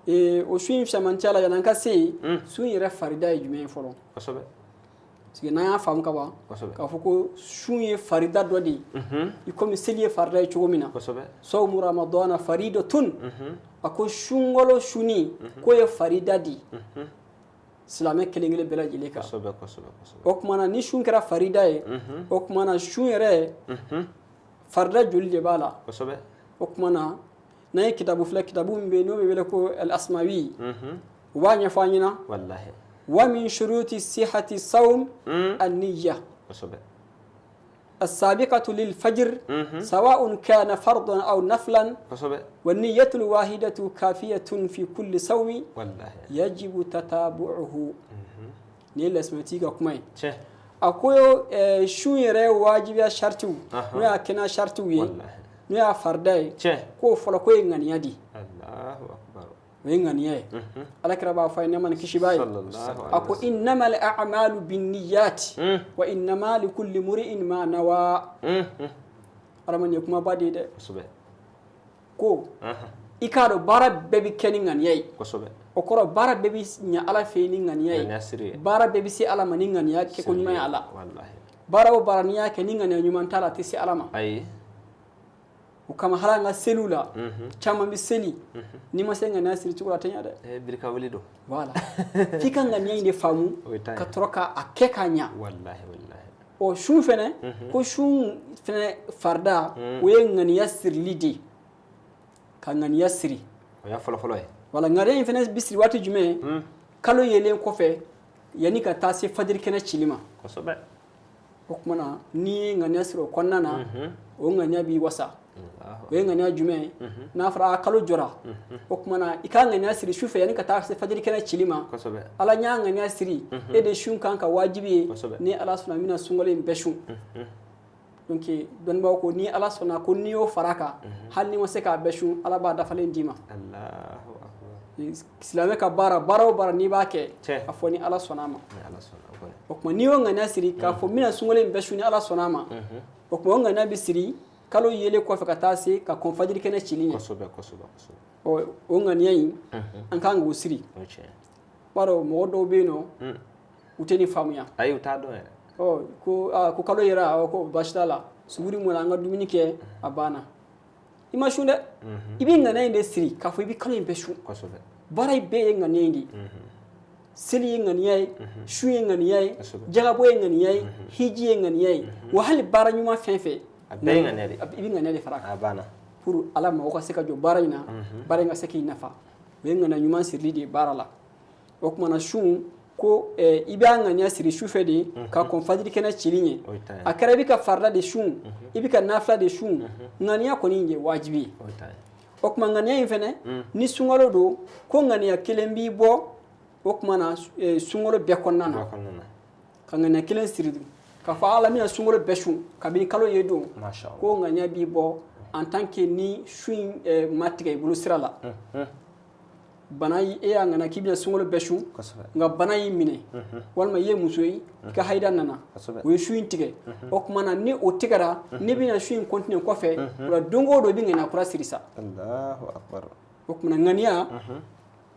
ye. O su in fisamantiya la, yan'an ka se yen, su in yɛrɛ farida ye jumɛn ye fɔlɔ? Parce que n'an y'a faamu ka ban k'a fɔ ko sun ye farida dɔ de ye, i komi seli ye farida ye cogo min na, sawmu ramadana faridatun, a ko sunkalo sunni k'o ye farida de ye silamɛ kelen kelen bɛɛ lajɛlen kan. O tuma na ni sun kɛra farida ye, o tuma na sun yɛrɛ farida joli de b'a la? O tuma na n'an ye kitabu filɛ, kitabu min bɛ yen n'o bɛ wele ko al-Asmawi, u b'a ɲɛfɔ an ɲɛna. Wa min shuruti sihati sawm an-niyya as-sabiqatu lil-fajr sawa'un kana fardan aw naflan wa niyyatu al-wahidatu kafiyatun fi kulli sawmi yajibu tatabu'uhu. Nin ye lasmati ka kuma ye. A ko sun yɛrɛ wajibiya shartiw, n'o y'a kɛnɛya shartiw ye, n'o y'a farida ye, k'o fɔlɔ k'o ye ŋaniya di. O ye ŋaniya ye. Ala kira b'a fɔ a ye nɛɛma ni kisi b'a ye, a ko innamal a'malu binniyati wa innama likulli mri'in ma nawa. Adama, nin ye kumaba de ye dɛ. Ko i k'a dɔn baara bɛɛ bɛ kɛ ni ŋaniya ye. O kɔrɔ baara bɛɛ bɛ ɲɛ Ala fɛ yen ni ŋaniya ye, baara bɛɛ bɛ se Ala ma ni ŋaniya kɛko ɲuman ye. Ala baara o baara n'i y'a kɛ ni ŋaniya ɲuman t'a la, a tɛ se Ala ma. O kama hali an ka seliw la, caman bɛ seli, n'i ma se ŋaniya siri cogo la, a tɛ ɲɛ dɛ. Birika wuli don. Voilà, f'i ka ŋaniya in de faamu ka sɔrɔ k'a kɛ k'a ɲɛ. O sun fɛnɛ, ko sun fɛnɛ farida, o ye ŋaniya sirili de ye, ka ŋaniya siri. O y'a fɔlɔ-fɔlɔ ye. Wala ŋaniya in fɛnɛ bɛ siri waati jumɛn? Kalo yelen kɔfɛ, yanni ka taa se fajiri kɛnɛ cili ma. O tuma na n'i ye ŋaniya siri o kɔnɔna na, o ŋaniya b'i wasa. O ye ŋaniya jumɛn ye? N'a fɔra a kalo jɔra, o tuma na i ka ŋaniya siri su fɛ yanni ka taa se fajiri kɛnɛ cili ma. Ala, n y'a ŋaniya siri, e de sun kan ka wajibi ye, ni Ala sɔnna n bɛna sunkalo in bɛɛ sun. Donc dɔnnibaaw ko ni Ala sɔnna ko n'i y'o fara kan, hali n'i ma se k'a bɛɛ sun, Ala b'a dafalen d'i ma. Allahu akbar. Silamɛ ka baara, baara o baara n'i b'a kɛ, Tiɲɛ. a fɔ ni Ala sɔnna a ma. Ni Ala sɔnna, o kɔni. O tuma n'i y'o ŋaniya siri k'a fɔ n bɛna sunkalo in bɛɛ sun ni Ala sɔnna a ma, o tuma o ŋaniya bɛ siri kalo yelen kɔfɛ ka taa se ka kɔn fajiri kɛnɛ cili ɲɛ. Kosɛbɛ, kosɛbɛ, kosɛbɛ. Ɔ, o ŋaniya in, an kan k'o siri. O ye tiɲɛ. B'a dɔn mɔgɔ dɔw bɛ yen nɔ, u tɛ nin faamuya. Ayi, u t'a dɔn yɛrɛ. Ɔ, ko aa, ko kalo yɛrɛ, awɔ, ko baasi t'a la, suguri mɔna, an ka dumuni kɛ, a banna. I ma sun dɛ, i bɛ ŋaniya in de siri k'a fɔ i bɛ kalo in bɛɛ sun. Kosɛbɛ. Baara in bɛɛ ye ŋaniya in de ye. Seli ye ŋaniya ye, sun ye ŋaniya ye, Kosɛbɛ. jagabɔ ye ŋaniya ye, hiji ye ŋaniya ye, wa hali baara ɲuman fɛn fɛn, A bɛɛ ye ŋaniya de ye. I bɛ ŋaniya de fara a kan. A banna. Pour Ala mago ka se ka jɔ baara in na, baara in ka se k'i nafa, o ye ŋaniya ɲuman sirili de ye baara la. O tuma na sun ko i b'a ŋaniya siri sufɛ de ka kɔn fajiri kɛnɛ cili ɲɛ. O ye tan ye. A kɛra i bɛ ka farida de sun, i bɛ ka nafila de sun, ŋaniya kɔni ye wajibi ye. O ye tan ye. O tuma ŋaniya in fɛnɛ, ni sunkalo don, ko ŋaniya kelen b'i bɔ, o tuma na sunkalo bɛɛ kɔnɔna na. Bɛɛ kɔnɔna na. Ka ŋaniya kelen siri k'a fɔ Ala bɛna sunkalo bɛɛ sun kabini kalo ye don. Masha Allah. Ko ŋaniya b'i bɔ en tant que ni sun in ma tigɛ i bolo sira la. Bana e y'a ŋaniya k'i bɛna sunkalo bɛɛ sun, Kosɛbɛ. nka bana y'i minɛ, walima i ye muso ye, i ka hayida nana, Kosɛbɛ. o ye sun in tigɛ. O tuma na ni o tigɛra, n'i bɛna sun in continuer kɔfɛ, o la don o don i bɛ ŋaniya kura siri sa. Allahu akbar. O tuma na ŋaniya,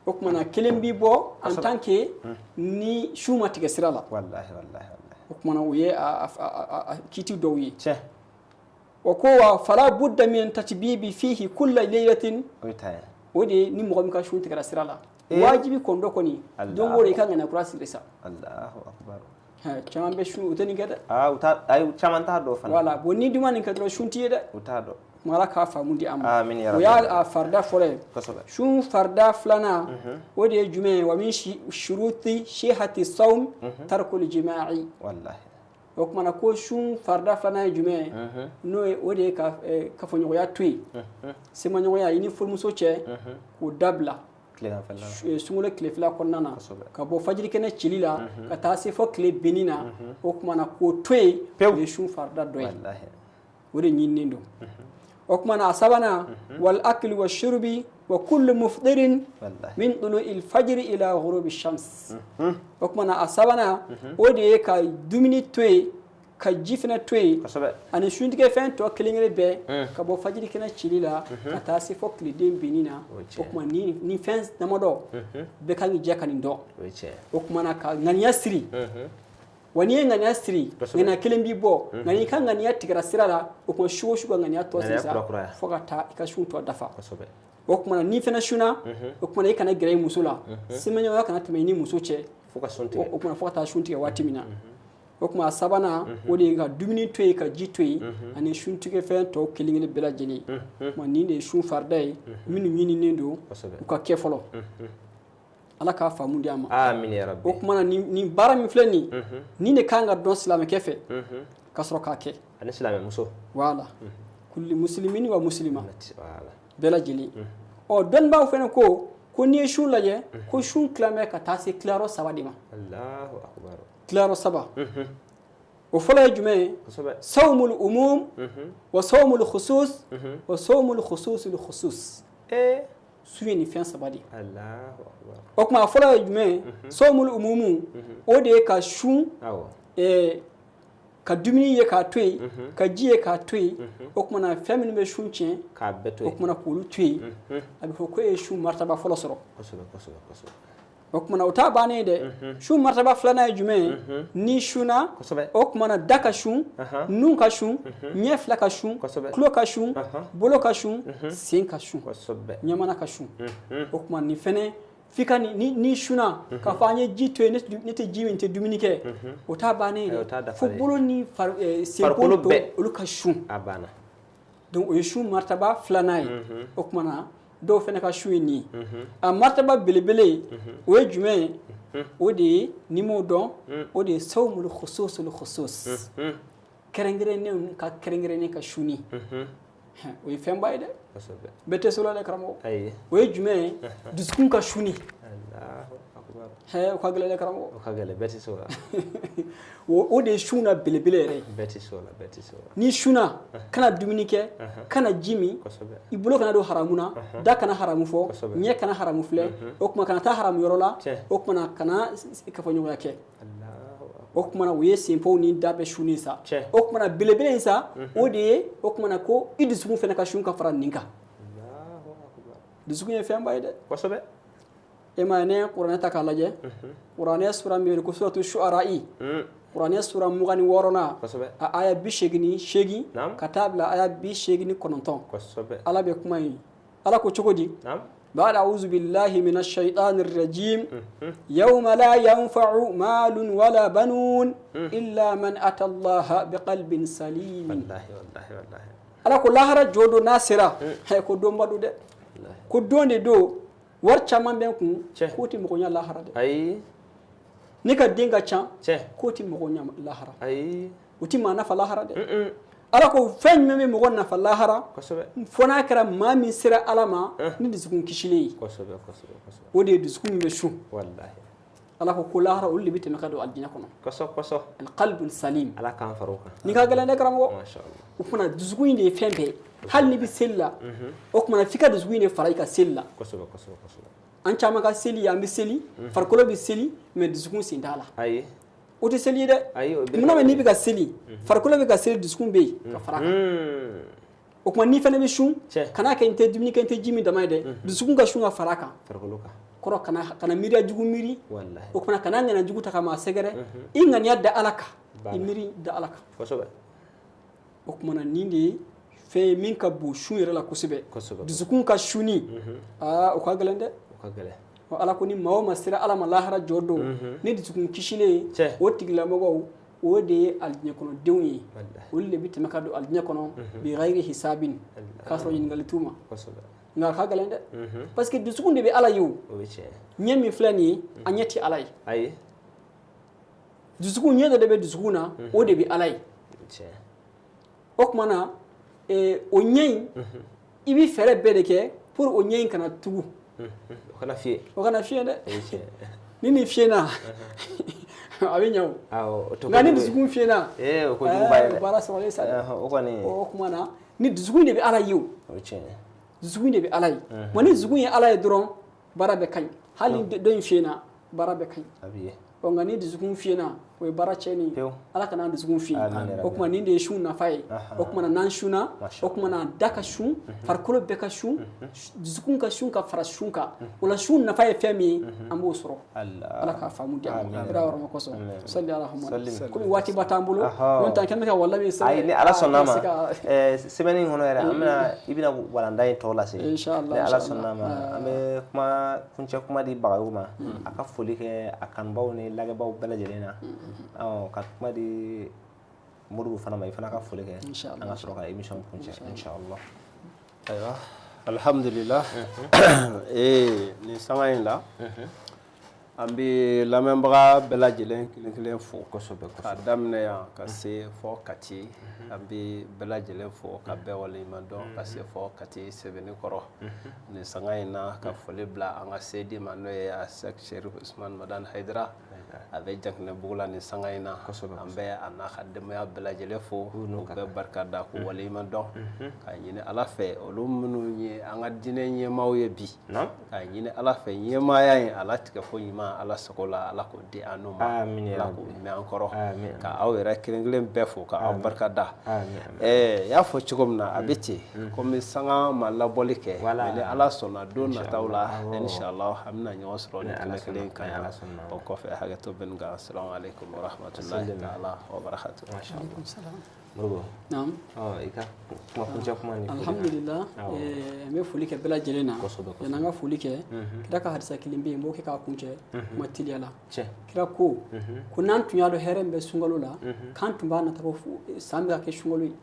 o tuma na kelen b'i bɔ en tant que ni sun ma tigɛ sira la. Wallahi, wallahi, wallahi. O tuma na o ye a kiiti dɔw ye. Tiɲɛ. O ko wa fala budda min tatbibi fihi kulla laylatin. O ye tan ye. O de ye ni mɔgɔ min ka sun tigɛra sira la, Eh. wajibi kɔni dɔ kɔni, Allah. don o don i ka ŋaniya kura siri sa. Allahu akbar. Hɛ, caman bɛ sun, o tɛ nin kɛ dɛ. Aa, u t'a, ayi, caman t'a dɔn fana. Voilà, bon, ni dun ma nin kɛ dɔrɔn, sun t'i ye dɛ. U t'a dɔn. Kuma Ala k'a faamu di an ma. Amin ya O Rabbi. y'a farida fɔlɔ ye. Kosɛbɛ. Sun farida filanan, o de ye jumɛn ye? Wa min shuruti sihati sawm tarkul jima'i. Wallahi. O tuma na ko sun farida filanan ye jumɛn ye? N'o ye o de ye ka kafoɲɔgɔnya to yen, semaɲɔgɔnya i ni furumuso cɛ, k'o dabila. Tileganfɛla la. Sunkalo tile fila kɔnɔna na, Kosɛbɛ. ka bɔ fajiri kɛnɛ cili la ka taa se fɔ tile binni na, o tuma na k'o to yen, Pewu. o ye sun farida dɔ ye. Wallahi. O de ɲininen don. O tuma na a sabanan, wal akli wa shurbi wa kullu muftirin Wallahi. min tulu'il fajri ila ghurubi shams. O tuma na a sabanan, o de ye ka dumuni to yen, ka ji fana to yen, Kosɛbɛ. ani suntigɛ fɛn tɔ kelen kelen bɛɛ, ka bɔ fajiri kɛnɛ cili la ka taa se fɔ tileden binni na. O ye O tiɲɛ. tuma ni fɛn damadɔ bɛɛ kan k'i jɛ ka nin dɔn. O ye tiɲɛ. O tuma na ka ŋaniya siri. Wa n'i ye ŋaniya siri, Kosɛbɛ. ŋaniya kelen b'i bɔ, nka n'i ka ŋaniya tigɛra sira la, o tuma su o su ka ŋaniya tɔ siri Ŋaniya sa kurakuraya. fo ka taa i ka sun tɔ dafa. Kosɛbɛ. O tuma na n'i fana sunna, o tuma na i kana gɛrɛ i muso la, semaɲɔgɔnya kana tɛmɛ i ni muso cɛ. Fo ka sun O tigɛ. o tuma fo ka taa sun tigɛ waati min na. O tuma a sabanan, o de ye ka dumuni to yen, ka ji to yen, ani suntigɛ fɛn tɔw kelen kelen bɛɛ lajɛlen. O tuma nin de ye sun farida ye minnu ɲininen don Kosɛbɛ. u ka kɛ fɔlɔ. Ala k'a faamu di an ma. Amin ya Rabbi. O tuma na nin baara min filɛ nin, nin de kan ka dɔn silamɛkɛ fɛ ka sɔrɔ k'a kɛ. Ani silamɛmuso. Voilà, kulli muslimini wa muslima. Voilà. Bɛɛ lajɛlen. Ɔ, dɔnnibaaw fana ko n'i ye sun lajɛ, ko sun tilamɛ ka taa se tilayɔrɔ saba de ma. Allahu akbar. Tilayɔrɔ saba, o fɔlɔ ye jumɛn ye? Kosɛbɛ. Sawmul umum wa sawmul khusus wa sawmul khususul khusus. Eh. Sun ye nin fɛn saba de ye. Allahu akbar. O tuma a fɔlɔ ye jumɛn ye? Sawmul umumu, o de ye ka sun, Awɔ. Ka dumuni ye k'a to yen, ka ji ye k'a to yen. O tuma na fɛn minnu bɛ sun tiɲɛ, K'a bɛɛ to o yen. tuma na k'olu to yen, a bɛ fɔ ko e ye sun martaba fɔlɔ sɔrɔ. Kosɛbɛ, kosɛbɛ, kosɛbɛ. O tuma na o t'a bannen ye dɛ. Sun martaba filanan ye jumɛn ye? Ni sunna, Kosɛbɛ. o tuma na da ka sun, nun ka sun, ɲɛ fila ka sun, Kosɛbɛ. tulo ka sun, bolo ka sun, sen ka sun, Kosɛbɛ. ɲɛmana ka sun. O tuma nin fɛnɛ f'i ka ni sunna k'a fɔ an ye ji to yen, ne tɛ ji min, n tɛ dumuni kɛ, o t'a bannen ye Ayi, o t'a dɛ. dafalen Fo ye. bolo ni Farikolo senkolo tɔ bɛɛ. olu ka sun. A banna. Donc o ye sun martaba filanan ye. O tuma na dɔw fana ka sun ye nin ye. A martaba belebele, o ye jumɛn ye? O de ye, n'i m'o dɔn, o de ye sawmul khususul khusus, kɛrɛnkɛrɛnnenw ka kɛrɛnkɛrɛnnen ka sunni. O ye fɛnba ye dɛ. Bɛɛ tɛ se o la dɛ karamɔgɔ. O ye jumɛn ye? Dusukun ka suni. O ka gɛlɛn dɛ karamɔgɔ. O ka gɛlɛn, bɛɛ tɛ se o la. O de ye sun na belebele yɛrɛ ye. Bɛɛ tɛ se o la, bɛɛ tɛ se o la. N'i sunna, kana dumuni kɛ, kana ji min, i bolo kana don haramu na, da kana haramu fɔ, ɲɛ kana haramu filɛ, o tuma kana taa haramu yɔrɔ la, o tuma kana kafoɲɔgɔnya kɛ. O tuma na o ye senpɔw ni da bɛ sunni sa. O tuma na belebele in sa, o de ye o tuma na ko i dusukun fana ka sun ka fara nin kan. Dusukun ye fɛnba ye dɛ. Kosɛbɛ. E ma ye ne ye kuranɛ ta k'a lajɛ, kuranɛ sura min bɛ ko suratu shu'ara'i, kuranɛ sura 26nan, a aya 88 ka taa bila aya 89. Ala bɛ kuma in, Ala ko cogo di? بعد أعوذ بالله من الشيطان الرجيم يوم لا ينفع مال ولا بنون إلا من أتى الله بقلب سليم. والله والله والله. على كل هرا جودو ناصرة هي كدوم بدو ده كدوم دو ورشة من بينكم كوتي مغنيا لا هرا ده. أي. نيكا دينغا تشان كوتي مغنيا لا هرا. أي. وتي ما نفع لا هرا ده. Ala ko fɛn jumɛn bɛ mɔgɔ nafa lahara fo n'a kɛra maa min sera Ala ma ni dusukun kisilen ye. O de ye dusukun min bɛ sun. Ala ko ko lahara olu de bɛ tɛmɛ ka don alijinɛ kɔnɔ. Alqalbul salim. Ala k'an fara o kan. Nin ka gɛlɛn dɛ karamɔgɔ. O tuma dusukun in de ye fɛn bɛɛ ye. Hali n'i bɛ seli la, o tuma f'i ka dusukun in de fara i ka seli la. An caman ka seli, an bɛ seli, farikolo bɛ seli, mais dusukun sen t'a la. Ayi. O tɛ seli ye dɛ. Munna n'i bɛ ka seli, farikolo bɛ ka seli, dusukun bɛ yen ka fara kan. O tuma n'i fana bɛ sun, kana kɛ n tɛ dumuni kɛ n tɛ ji min dama ye dɛ, dusukun ka sun ka fara kan. Kɔrɔ kana miiriya jugu miiri, o tuma kana ŋaniya jugu ta ka maa sɛgɛrɛ, i ŋaniya da Ala kan, i miiri da Ala kan. O tuma na nin de ye fɛn ye min ka bon sun yɛrɛ la kosɛbɛ. Dusukun ka sunni, aa o ka gɛlɛn dɛ. Ala ko ni maa o maa sera Ala ma lahara jɔ don ni dusukun kisilen ye, o tigilamɔgɔw o de ye alijinɛ kɔnɔdenw ye. Olu de bɛ tɛmɛ ka don alijinɛ kɔnɔ bi ghayri hisabin, k'a sɔrɔ ɲininkali t'u ma. Nka a ka gɛlɛn dɛ, parce que dusukun de bɛ Ala ye o. Ɲɛ min filɛ nin ye, a ɲɛ tɛ Ala ye. Dusukun ɲɛ dɔ de bɛ dusukun na, o de bɛ Ala ye. O tuma na o ɲɛ in, i bɛ fɛɛrɛ bɛɛ de kɛ pour o ɲɛ in kana tugu. O kana fiyɛ. O kana fiyɛ dɛ. Ni nin fiyɛna, a bɛ ɲɛ o. Nka ni dusukun fiyɛna, o kojuguba ye dɛ. Baara sɔrɔlen sa dɛ. O kɔni. O tuma na ni dusukun de bɛ Ala ye o. O ye tiɲɛ ye. Dusukun de bɛ Ala ye. Wa ni dusukun ye Ala ye dɔrɔn, baara bɛɛ ka ɲi. Hali ni dɔ in fiyɛna, baara bɛɛ ka ɲi. A bɛ ye. Nka ni dusukun fiyɛna, o ye baara tiɲɛnen ye. Ala kana dusukun fiyɛ. O tuma nin de ye sun nafa ye. O tuma na n'an sunna, o tuma na da ka sun, farikolo bɛɛ ka sun, dusukun ka sun ka fara sun kan. O la sun nafa ye fɛn min ye, an b'o sɔrɔ. Ala k'a faamu di an ma. Kira yɔrɔ kosɔn. Sali ala Muhammad. Komi waati ba t'an bolo, n'o tɛ an kɛlen bɛ ka wala min sɛbɛn. Ayi, ni Ala sɔnna ma, semaine in kɔnɔ yɛrɛ, an bɛna i bɛna walanda in tɔ lase. Inshallah. Ni Ala sɔnna ma, an bɛ kuma kuncɛ kuma di Bagayogo ma. A ka foli kɛ a kanubaw ni lajɛbaw bɛɛ lajɛlen na. Ka kuma di Modibo fana ma, i fana ka foli kɛ. An ka sɔrɔ ka émission kuncɛ inshallah. Ayiwa, alhamdulillah. Nin sanga in la, an bɛ lamɛnbaga bɛɛ lajɛlen kelen kelen fo. Kosɛbɛ. K'a daminɛ yan ka se fɔ Kati, an bɛ bɛɛ lajɛlen fo ka bɛɛ waleɲuman dɔn ka se fɔ Kati Sɛbɛnnikɔrɔ. Nin sanga in na, ka foli bila an ka sedi ma, n'o ye Asɛk Sherif Usman Madani Hayidara. A bɛ Jakinɛbugu la nin sanga in na. An bɛ a n'a ka denbaya bɛɛ lajɛlen fo, k'u bɛɛ barika da, k'u waleɲuman dɔn, k'a ɲini Ala fɛ olu minnu ye an ka diinɛ ɲɛmaaw ye bi, k'a ɲini Ala fɛ ɲɛmaaya in a latigɛ fo ɲuman Ala sago la, Ala k'o di an n'u ma, Ala k'o mɛn an kɔrɔ, ka aw yɛrɛ kelen kelen bɛɛ fo ka aw barika da. I y'a fɔ cogo min na, a bɛ ten, komi sanga ma labɔli kɛ, ni Ala sɔnna don nataw la, inshallah an bɛna ɲɔgɔn sɔrɔ ni kɛnɛ kelen kan yan. O kɔfɛ hakɛto bɛ nin kan. Assalamu alaikum wa rahmatullahi ta'ala wa barakatuh. Modibo. Naam. I ka kuma kuncɛ kuma ni foli. Alhamdulillah. N bɛ foli kɛ bɛɛ lajɛlen na. Yanni an ka foli kɛ, kira ka hadisa kelen bɛ yen, n b'o kɛ k'a kuncɛ kuma teliya la. Kira ko ko n'an tun y'a dɔn hɛrɛ min bɛ sunkalo la, k'an tun b'a nata ko san bɛ ka kɛ sunkalo ye.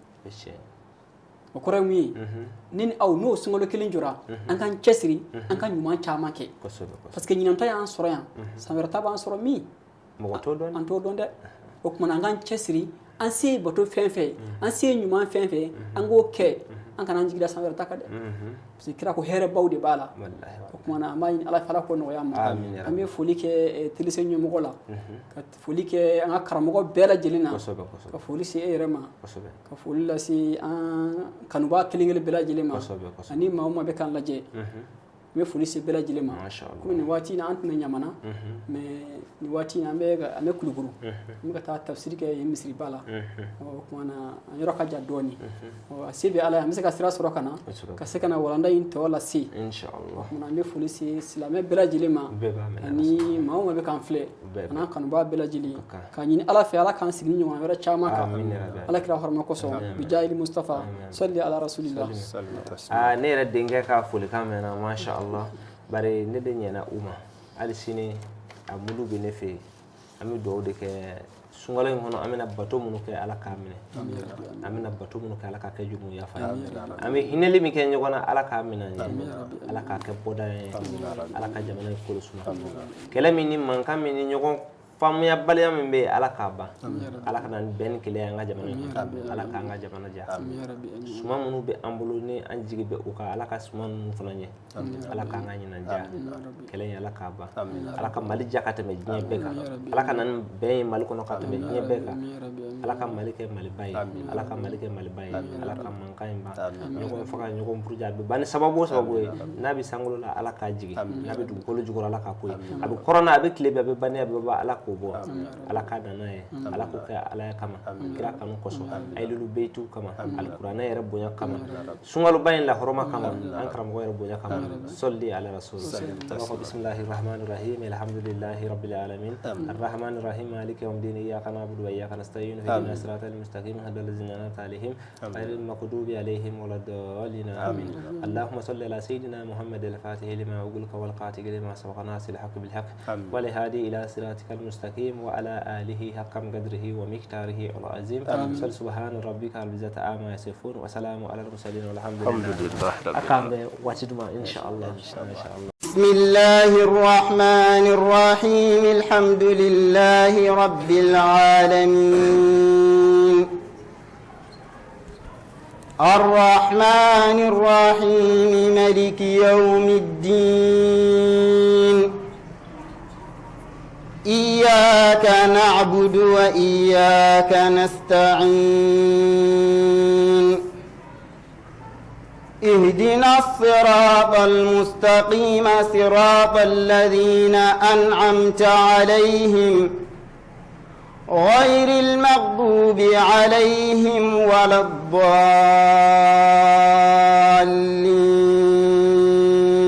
O kɔrɔ ye mun ye? Ne ni aw n'o sunkalo kelen jɔra, an k'an cɛsiri, an ka ɲuman caman kɛ. Parce que ɲinan ta y'an sɔrɔ yan, san wɛrɛ ta b'an sɔrɔ min? Mɔgɔ t'o dɔn. An t'o dɔn dɛ. O tuma na an k'an cɛsiri, an se ye bato fɛn fɛn, an se ye ɲuman fɛn fɛn, an k'o kɛ. An kana an jigi da san wɛrɛ ta kan dɛ, parce que kira ko hɛrɛ baw de b'a la. O tuma na an b'a ɲini Ala fɛ, Ala k'o nɔgɔya an ma. An bɛ foli kɛ téléso ɲɛmɔgɔ la, ka foli kɛ an ka karamɔgɔ bɛɛ lajɛlen na, ka foli se e yɛrɛ ma, ka foli lase an kanubaa kelen kelen bɛɛ lajɛlen ma, ani maa o maa bɛ k'an lajɛ. N bɛ foli se bɛɛ lajɛlen ma. Komi nin waati in na an tun bɛ Ɲamana, mais nin waati in na an bɛ Kulukoro, an bɛ ka taa tafsiri kɛ yen misiriba la. O tuma na an yɔrɔ ka jan dɔɔnin. A se bɛ Ala ye, an bɛ se ka sira sɔrɔ ka na, ka se ka na walanda in tɔ lase. O tuma na an bɛ foli se silamɛ bɛɛ lajɛlen ma, ani maa o maa bɛ k'an filɛ, an'an kanubaa bɛɛ lajɛlen, k'a ɲini Ala fɛ, Ala k'an sigi ni ɲɔgɔn wɛrɛ caman kan, Ala kira hɔrɔma kosɔn, bijahil Mustafa salli ala rasulillah. Ne yɛrɛ denkɛ ka folikan mɛnna, masha Allah. Bari ne de ɲɛna u ma, hali sini a mulu bɛ ne fɛ yen. An bɛ dugawu de kɛ sunkalo in kɔnɔ, an bɛna bato minnu kɛ, Ala k'a minɛ. An bɛna bato minnu kɛ, Ala k'a kɛ jurumu yafa ye. An bɛ hinɛli min kɛ ɲɔgɔn na, Ala k'a minɛ an ye, Ala k'a kɛ bɔda ye, Ala ka jamana in kolo suma. Kɛlɛ min ni mankan min ni ɲɔgɔn faamuyabaliya min bɛ yen, Ala k'a ban. Ala ka na ni bɛn ni kelenya an ka jamana in kɔnɔ. Ala k'an ka jamana diya. Suman minnu bɛ an bolo ni an jigi bɛ u kan, Ala ka suman ninnu fana ɲɛ. Ala k'an ka ɲinan diya. Kɛlɛ in, Ala k'a ban. Ala ka Mali diya ka tɛmɛ diɲɛ bɛɛ kan. Ala ka na ni bɛn ye Mali kɔnɔ ka tɛmɛ diɲɛ bɛɛ kan. Ala ka Mali kɛ Maliba ye. Ala ka Mali kɛ Maliba ye. Ala ka mankan in ban. Ɲɔgɔn faga, ɲɔgɔn buruja, a bɛ ban ni sababu o sababu ye. N'a bɛ sankolo la, Ala k'a jigin. N'a bɛ dugukolo jukɔrɔ, Ala k'a ko ye. A bɛ kɔrɔn na, a bɛ tile bɛɛ, a bɛ banni, a bɛ ban, Ala k'o bɔ. Ala k'a dan n'a ye. Ala k'o kɛ Ala kama, kira kanu kosɔn, ayilu beyitiw kama, alikuranɛ yɛrɛ bonya kama, sunkaloba in lahɔrɔma kama, an karamɔgɔ yɛrɛ bonya kama. Sɔli ala rasul. An b'a fɔ bisimilahi rahmani rahim, alhamdulilahi rabbil alamin, arrahmani rahim, maliki yawmiddin, iyyaka na'budu wa iyyaka nasta'in, ihdina siratal mustaqim, siratal ladzina an'amta alaihim, ghayril maghdubi alaihim waladdallin. Amin. Allahumma salli ala sayyidina Muhammad al-fatih lima ughliqa wal khatimi lima sabaqa nasiril haqqi bil haqq wal hadi ila siratikal mustaqim wa ala alihi haqqa qadrihi wa miqdarihi al-azim. Subhana rabbika rabbil izzati amma yasifun wa salamun ala al-mursalin walhamdulillah. Akan bɛ waati duma inshallah. Inshallah. بسم الله الرحمن الرحيم، الحمد لله رب العالمين، الرحمن الرحيم، ملك يوم الدين، إياك نعبد وإياك نستعين، اهدنا الصراط المستقيم، صراط الذين أنعمت عليهم، غير المغضوب عليهم ولا الضالين.